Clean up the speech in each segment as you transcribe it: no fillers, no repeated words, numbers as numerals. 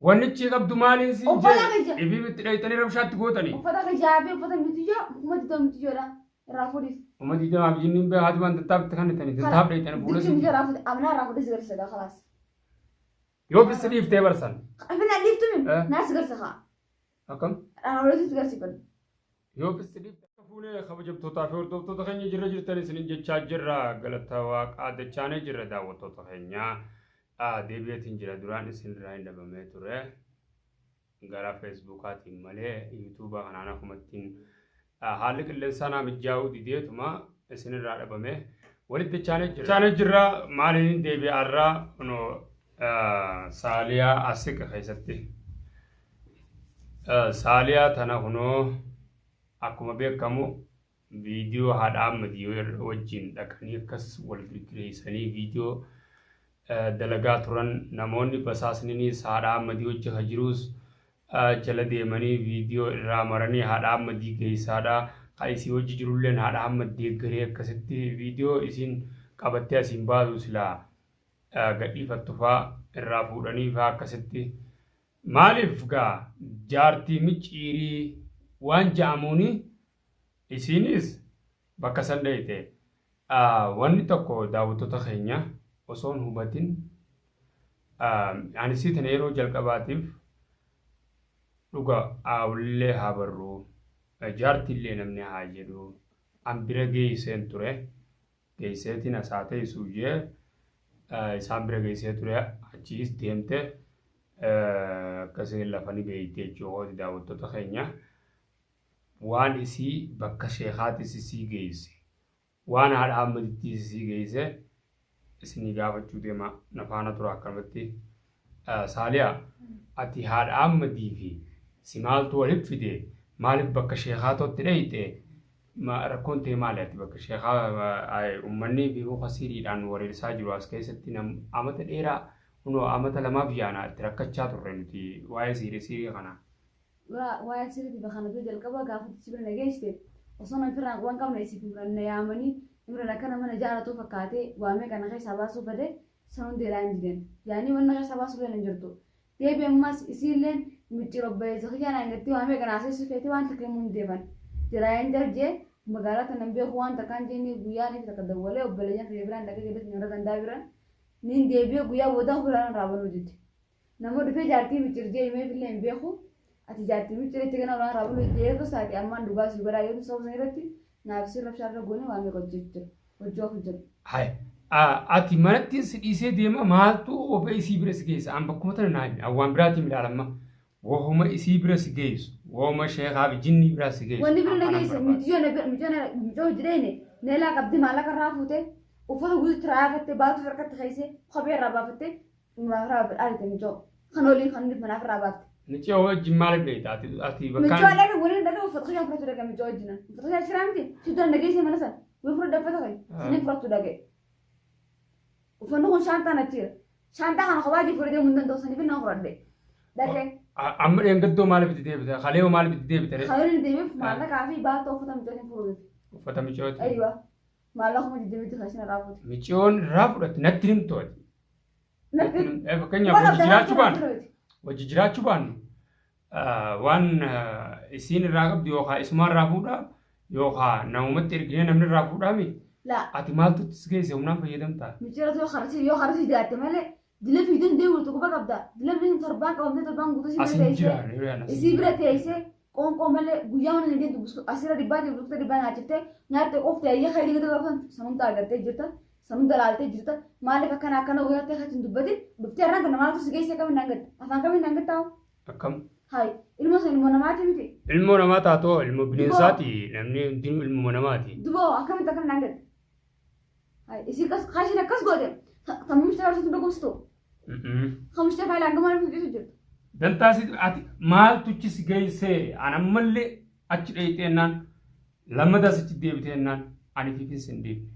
Wannichi qabdu maaliin siin Uffata jee kiyya. ifiif itti dhayxanii rabshaatti gootanii. Uffata kiyyaa fi uffata mitiyyoo 20,000 mitiyyoodha. Irraa fuudhiif. 20,000 jinniin bee haati waan tattaaf itti kannitanii tattaaf dhayxanii fuula Dirqii siin. mitiyyoo irraa fuudhi. Amnaa irraa fuudhee si garsiisa kalaas. Yoo fissi dhiiftee barsan. Afin dhiiftu min Eh. naa si garsiisa kaa. Akkam? Dhaan horiitu si garsiifadhu. Yoo fissi dhiifte. Akka fuunee kabajamtootaa fi hordoftoota keenya jirra jirtan isinin jechaa jirra galata waaqaa dachaanee jirra daawwattoota keenya deebi'eetiin jira duraan isin irraa hin dhabamee ture gara feesbuukaatiin malee yuutuuba kanaan akkumattiin haalli qilleensaa naa mijaa'uu dideetuma isin irraa dhabame walitti dachaanee jirra. Dachaanee jirra maaliin deebi'aarraa kunoo saaliyaa asiqa keessatti saaliyaa tana kunoo Akkuma beekamu viidiyoo haadha Ahmadii wajjin dhaqanii akkas wal girgireessanii viidiyoo dalagaa turan namoonni basaasninis haadha Ahmadii wajji ka jiruus jala deemanii viidiyoo irraa maranii haadha Ahmadii geessaadha. Ka isii wajji jirulleen haadha Ahmad deeggaree akkasitti viidiyoo isiin qabattee asiin baatu silaa gadhiifattu faa irraa fuudhanii faa akkasitti Maaliif gaa jaartii micciirii waan ja'amuuni isiinis bakka san dhayxe. Wanni tokko daawwattoota keenya osoo hin hubatin ani isii tana yeroo jalqabaatiif dhuga aawullee haa barru jaartiillee namni haa jedhu an bira geeyseen ture geeyseetiin as haa teeysu jee isaan bira geeysee ture achiis deemte akkasiin lafa ni beeyti jechuu kooti daawwattoota keenya waan isii bakka sheekaatis isii geeyse waan haadha Ahmadittiis isii geeyse isinii gaafachuu deema na faana tura akkanumatti Saaliyaa ati haadha Ahmadii fi si maaltu walitti fide maaliif bakka sheekaatootti dheyxe Rakkoon tee maali ati bakka sheekaa ummanni biifuu kasiiriidhaan wareersaa jiru as keessatti nam amata dheeraa kunoo amata lamaaf yaana itti rakkachaa turre nuti waa'ee siirii siirii kana. Dura waa'ee sirriitti bakka dura jalqaba gaafa si bira na geessite osoo nan firraan quban qabne isiif Imran na yaamanii Imran akkana mana jaalatuu fakkaatee waamee kana keessaa baasuu fedhe san hundeedhaa hin didan. Yaanii wanna keessaa baasuu fedhan hin jirtu. Deebi ammas isiilleen micciir obboleessa kiyyaa naan jettee waa meeqa naa seessuu feetee waan takka himuu hin deeban. Jiraayeen jar jee magaalaa tana hin beeku waan takkaan jeenii guyyaa niif takka dawwalee obboleeyyan kiyya biraan dhaqee gadi warra gandaa bira niin deebi'ee guyyaa boodaa hulaan irraa banuu dide. Nama dhufee jaartii micciir jee himeefillee hin beeku. Ati jaartii micciir itti gana ulaan irraa banuu dide eeguu saati ammaan dhugaa sii godhaa yoo sababa sana irratti naaf siin rabshaa irra goonee waa meeqa hojjechuu jira. Hojii ofu jira. Hay. Ati manattiin si dhiisee deema maaltu ofa isii bira si geessa? An bakkuma tana naa himi. An waan biraatiin ilaala amma. Wahuma isii bira si geessu. Wahuma sheekaa fi jinnii biraa si geessu. Wanni bira An na kanan geesse barbaada. mijiyyoo na bira mijiyyoo na mijiyyoo hojii dhayne neelaa qabdi maallaqa irraa fuute uffata guututti raafatte baatu harkatti keesse kophee irraa baafatte manaaf irraa baafte mijiyyoo kan olii kan hundi manaaf irraa baafte. Miciyoo wajjin maaliif dheeyta? Ati ati Mijiyyoo bakkaan dhaqe waliin dhaqe uffata kiyyaa fudhachuu dhaqe mijiyyoo wajjin uffata kiyyaa shiraa miti si dura na geesse mana sana wayii fudhadha uffata kiyya sanii fudhachuu dhaqe. Uffanni kun shaantaan achi jira. Shaantaa kana kophaa jiru fudhatee hin danda'u saniif nan fudhadhe. Dhaqee. Amma dheengaddoo maaliif itti deebite? Kalee hoo maaliif itti deebite? ree? Kaleen deemeef maallaqaa fi baatoo uffata micootiin furuuf. Uffata micooti. Aywa. Maallaqa 20,000 kan isin irraa fuute. Miciyoon irraa fudhatte natti himtu ati. Natti. Fakkeenyaaf Waan wajji adda jiraachuu baasuu baannu. Wajji jiraachuu baannu waan isiin irraa qabdu yookaan isumaa irraa fuudhaa yookaan namumatti erginee namni irraa fuudhaami. Laa. Ati maaltu si geesse humnaan fayyadamtaa? Micciiratu yoo karasii yoo karasii jiraatte malee dila fiideen deemuutu quba qabda. Dila fiideen torbaan qabamtee torbaan guutuu isii As bira hin teessee jiraan hiriyaan as hin isii bira jiraan. teessee qoonqoo malee guyyaa mana hin deemtu busku asirra dhibbaatti buskuta dhibbaa nyaachiftee nyaatte qofti ayyee kaydii gadi gaafatan sanumta agartee jirta sanumta laaltee jirta maaliif akkana akkana guyyaatti akka hin dubbatin dhuftee har'aan kana maaltu si geesse akkamiin naan gatte afaan kamiin naan gattaa Akkam? Hay ilmoo san ilmoo namaati miti Ilmoo namaa taatoo ilmoo bineensaati namni hundinuu ilmuma namaati. duboo akkamitti akkana naan gatte Hay isii akkas kaashin akkas goote sammuu ishee barsiisu dhukkubsitu Kamishte faayila hanga maal hojjetu jirtu. Dantaa si ati maaltu si geessee an ammallee achi dheeyxeennaan lammataas achi deebiteennaan ani fiifin sin dhiifne.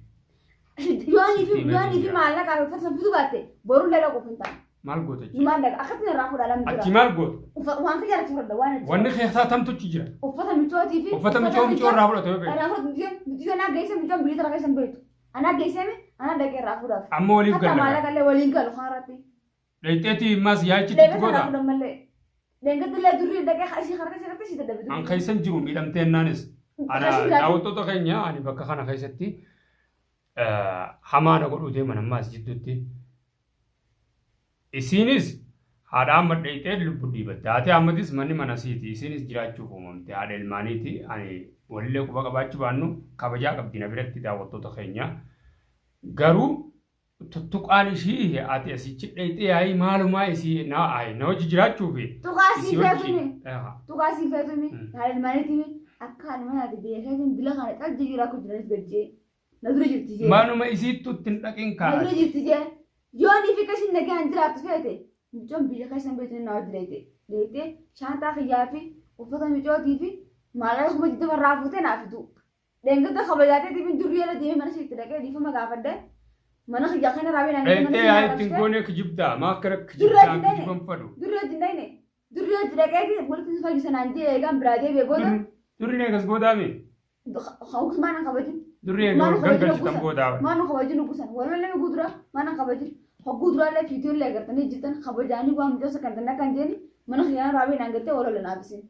Yoo ani fi Sitti yoo ani fi himee maallaqa uffata san fiduu baatte boruu illee dhaquuf hin taane. Maal goota achi? Numaan dhaqa akkatti irraa fuudha lamni Achi jira. maal goota? Uffata waan kiyya irratti fudhadha waan achi. Wanni keessaa tamtu achi jira. Uffata michootii fi Uffata micoo micoo irraa fudhata yoo feete. Irraa fudhatu michoo michoo naa geesse michoon bilisa irraa keessa hin beektu. Anaa geessee anaa dhaqee irraa fuudhaaf. Amma waliif Hatta galla. maallaqa illee waliin galu kanarratti. Dhayxeetii ammas yaa'ichitti Deebisa godha. naa fudhan malee. Dheengadillee durri dhaqee ishii harka ishee harka ishee dadhabe. An keessan jiru miidhamteennaanis. Ana Akkasii jiraatu. daawwattoota keenya ani bakka kana keessatti hamaa na godhuu deeman ammaas jidduutti. Isiinis haadha amma dhayxee lubbuu dhiibatte. Haati Ahmadis manni mana siiti. Isiinis jiraachuuf uumamte. Haadha ilmaaniiti. Ani walillee quba qabaachuu baannu kabajaa qabdi na biratti daawwattoota keenya. Garuu tuttuqaan ishii ati asichi dhayxee yaa'ii maalumaa isii na na hojii jiraachuufi. Tuqaa sii Isii hojii. feetumi. Tuqaa sii feetumi. Haadha ilmaaniitimi. Akka haadha manaati beekeetiin dila kana calji jiraa kun jiranis gajjee. Na dura jirti jee. Manuma isiittu ittiin dhaqin Na dura kaa'ati. jirti jee. Yoo ni fi kashin nagaan jiraattu feete. Mucoon biyya keessan beektu na hojii dheeyte. Dheeyte shaantaa kiyyaa fi uffata mucootii fi maallaqa 20,000 irraa fuutee naa fidu. Dheengadda kabajaateetiin durri jala deemee mana isheetti dhaqee dhiifama gaafadhe. Mana kiyyaa kana raabee naan mana Dhayxee kiyyaa yaa'ii ittiin rabsite. goonee kijibdaa. Maa akkana Durri kijibdaa hojii dhayne. kijiban fadhu. Durri hojii dhayne. Durri hojii dhaqeeti walitti si fayyisa naan jee eegaan biraa deebi'ee booda. Durri eegas boodaami. Hawwis maana kabajin. Durri eegas Maana kabajin gangalchitan hoggusan. boodaa. Maana kabajin hoggusan. Walala nama guutura maana kabajin. Hogguu duraallee fiidiyoollee agartanii jirtan kabajaanii waan mucoosa kan tanna kan jeeni mana kiyyaan raabee naan gattee walala naafisiin.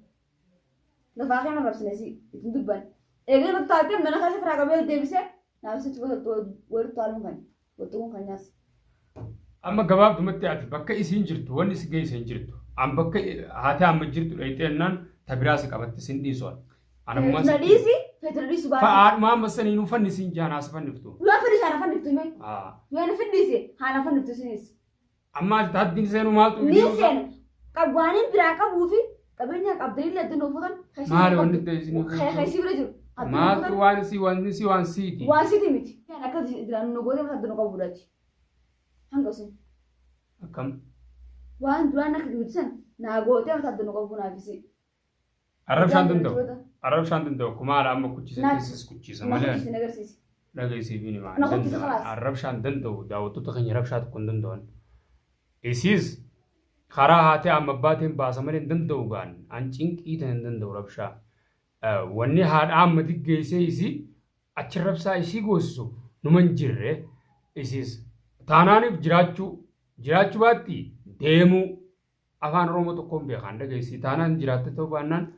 Lafaa kana rabsine si ittiin dubban. Eegaa irratti taatee mana keessa firaa qabee deebisee naafisichi walitti taaluun kan wattuun kan nyaas. Amma gabaabdumatti ati bakka isiin jirtu wanni si geesse hin jirtu. An bakka haati amma jirtu dhayxeennaan ta biraa si qabatti sin dhiisu. Anammaa Feetuna dhiisi feetuna dhiisu baate. Fa'aadhumaa amma saniinuu fanni siin jaan haasa fanniftu. Yoo fedhi haala fanniftu hime. Yoo na fedhiise haala fanniftu isinis. Amma ati haddiin seenuu maaltu Ni seena. Qabwaaniin biraa qabuu fi qabeenya qabdanii adda nuuf fuutan. Maali wanni ta'e isin Keessa bira jiru. Maaltu waan si wanni si waan siiti. Waan siiti miti. Akka jiraan nu gootee adda nu qabuudhaati. Hanga sun. Akkam. Waan duraan akka jiru san naa gootee adda nu qabu naafisi. Arrabshaan danda'u. Arrabshaan danda'u. Kumaala amma kuchisa keessas kuchisa Na malee. kuchise agarsiisi. Dhageessiif ni maal. Na kuchise khalaas. Arrabshaan danda'u daawwattoota keenya rabshaa tokko hin danda'an. Isiis karaa haatee amma abbaateen baasa malee hin danda'u gaan an cinqii tan hin danda'u rabshaa. Wanni haadha amma diggeessee isii achi rabsaa isii goosisu numa hin jirre isiis taanaaniif jiraachuu jiraachuu baatti deemuu afaan Oromoo tokkoon beekan dhageessi taanaan jiraatte ta'uu baannaan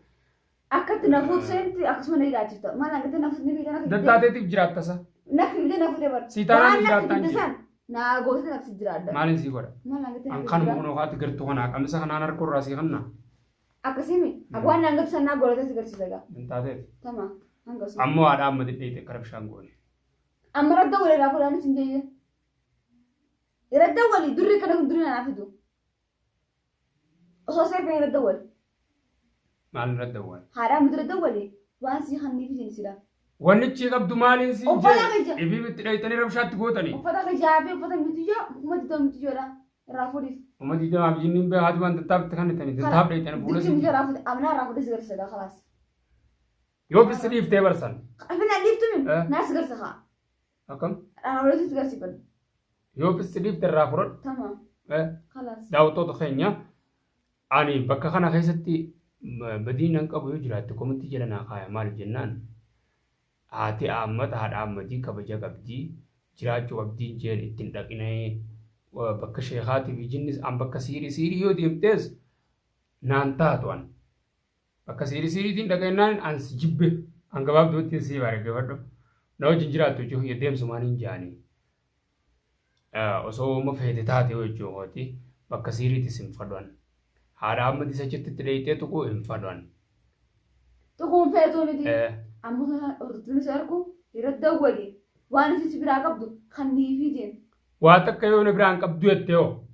Akkatti na fuutu seenti akkasuma na jiraachifta. Maal akkatti na fuutu ni beektan akka dattaateetiif jiraattasa. Na fidee na fuutee bara. Si taanaan Waan jiraattaan natti jira. san naa gootee natti jiraadha. Maaliin sii godha? Maal akkatti An natti kanuma jiraadha. kunoo haati gartuu kanaa qamisa kanaan harka irraa sii kanna. Akkasimi waan naan gatu sanaa godhatee si garsiisa gaa. Hin taateef. Tama hanga sun. Ammoo haadha amma dhidhiite akka rabshaan goone. Amma radda walii irraa fuudhaanis hin jeeyye. Radda walii durri kana kun durri naa fidu. Osoo seekan radda walii. Maal irra dawwaan? Haadha miti radda walii waan sii kannii fi sila. Wannichi qabdu maaliin siin Uffata jee? kiyya. Ifiif itti dhayxanii rabshaatti gootanii. Uffata kiyyaa fi uffata mitiyyoo 20,000 mitiyyoodha irraa fuudhiif. 20,000 jinniin bee haati waan tattaaf itti kannitanii tattaaf dhayxanii fuula Dirqii siin. mitiyyoo irraa fuudhi amnaa irraa fuudhee si garsiisa gaa khalaas. Yoo fissi dhiiftee barsan. Afin aliftu min Eh. naa si garsiisa kaa. Akkam? Irraa fuudhee si garsiifadhu. Yoo fissi dhiifte irraa fudhadhu. Tama khalaas. Daawwattoota keenya ani bakka kana keessatti badii nan qabu yoo jiraatte komitti jala naa kaaya maaliif jennaan haati Ahmad haadha Ahmadii kabaja qabdii jiraachuu qabdii jeen ittiin dhaqinee bakka sheekaatii fi jinnis an bakka siirii siirii yoo deemtees naan taatu an bakka siirii siiriitiin dhaqennaan an si jibbe an gabaabduutti sii bareeffadhu na wajjin jiraattu jechuun deemsumaan hin jaanii. Osoo uma feete taate jechuu kooti bakka siiriitis hin fadhan. Haadha Ahmadis achitti itti dheeyxee tuquu hin fadhan. Tuquun feetuu miti. Ammoo hordoftoonni si argu irratti dawwali. Waan isin si biraa qabdu kanniifii jeen. Waa takka yoo na biraan qabdu jettee hoo.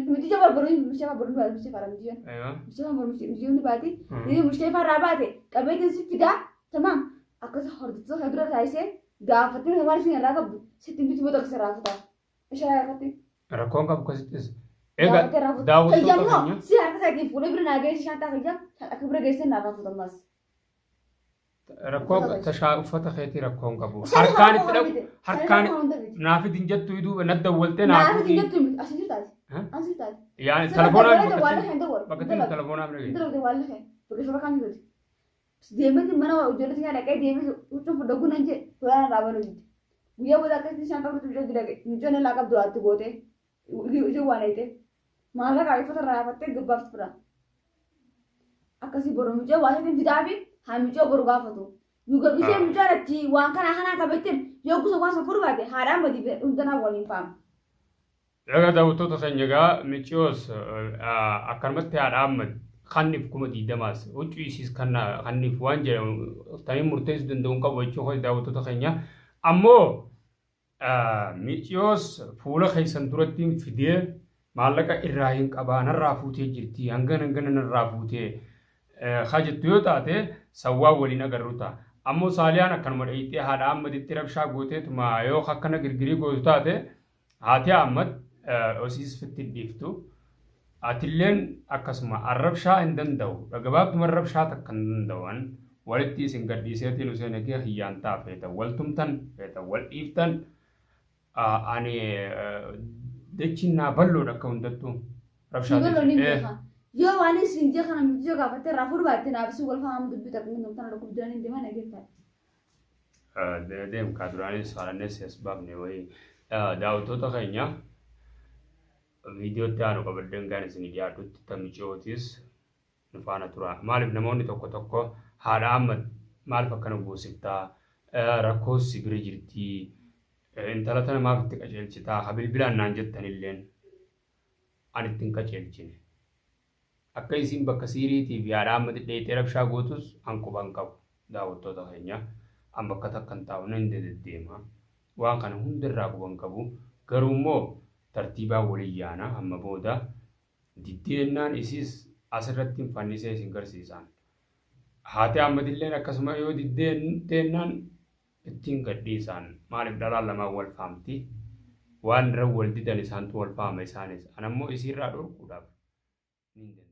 Mitiyyoo barbaadu mushee barbaadu baate mushee faara mitiyyoon. Mushee barbaadu mitiyyoon baate. Inni mushee faara baate qabeetiin si fidaa tamaam akkas hordoftoota kan dura taasisee gaafattee waan isin irraa qabdu sitti miti booda akkas irraa futaa. Ishee irratti. Rakkoon qabu akkasittis. Egaa Gaafattee irraa futaa. daawwattoota Kiyya keenya immoo si harka isaatiin fuudhee bira naa geessi shaantaa kiyya akka bira geessee naaf fuutammas. Rakkoo tashaa uffata keetii rakkoon qabu. Harkaan itti dhaqu harkaan naaf hin jettu duuba na dawwaltee naaf Naaf hin jettu miti asii jirtaati. Asii jirtaati. Yaani telefoonaan bakka bakka telefoonaan dhageessu. Dalagde waan lafe bakka shaba kan jirti. Deemati mana ijoollee xiqqaa dhaqee deemee huccuu fudhaguu nan jedhe tolaan irraa banuu dide. Guyyaa booda akkasitti isaan qabdu mucoo dhaqe mucoon illaa qabdu haatti gootee ijoo waan eegte. Maallaqa uffata irraa yaafattee gabbaaftu fira. Akkasii boru mucaa waa isaatiin fidaafi haa mucaa boru gaafatu. Yuga gisee mucaan achi waan kana kanaa qabetteen yoo gosa waan san furbaate haadhaan badii hundanaa waliin faama. Egaa daawwattoota keenya egaa miciyoos akkanumatti haadha Ahmad kanniif 20,000s huccuu isiis kanniif waan jedhamu tanii murteessuu danda'u hin qabu jechuu kooti daawwattoota keenya. Ammoo miciyoos fuula keessan duratti fidee maallaqa irraa hin qabaa narraa fuutee jirti hangana hangana narraa fuutee haa jettu yoo taate sawwaa waliin agarru ta'a. Ammoo Saaliyaan akkanuma dheeyxee haadha Ahmaditti rabshaa gooteetuma yoo akkana girgirii gootu taate Haati Ahmad osiis fitti hin dhiiftu. Atilleen akkasuma an rabshaa hin danda'u. Gabaabduma rabshaa takka hin danda'u an. Walitti isin gadhiiseetiin Huseen egee kiyyaan ta'a feetan wal tumtan feetan wal dhiiftan ani dachiin naa bal'oodha akka hundattuu. Rabshaa Sigolo ni teessan. beeka. Yoo waan isin jee kana miti gaafattee irraa fuudhu baatte naaf isin wal faama dubbii takka hin tana dhukkubdanii hin deeman eeggattaa. Deem kaa duraanis haadhannes as baafne wayii daawwattoota keenya viidiyootti aanu qabadheen gaan isin dhiyaadhutti tamiciyootis nu faana tura. Maaliif namoonni tokko tokko haadha Ahmad maaliif akkana goosiftaa rakkoos si bira jirti intala tana maaf itti qajeelchitaa ha bilbilaan naan jettanilleen ani itti hin qajeelchine. Akka isiin bakka siiriitii fi haadha Ahmad dheeyxee rabshaa gootus an quba hin qabu daawwattoota keenya. An bakka takka hin taa'u nan dededdeema. Waan kana hunda irraa quba hin qabu. Garuu immoo tartiibaan waliin yaana amma booda. Diddee jennaan isiis asirrattiin fannisee isin garsiisaan. Haati Ahmadilleen akkasuma yoo diddee jennaan ittiin gadhiisaan. Maaliif dhalaan lamaan wal faamti. Waan irra wal didan isaantu wal faama isaanis. An ammoo isiirraa dhorkuudhaaf nin danda'u.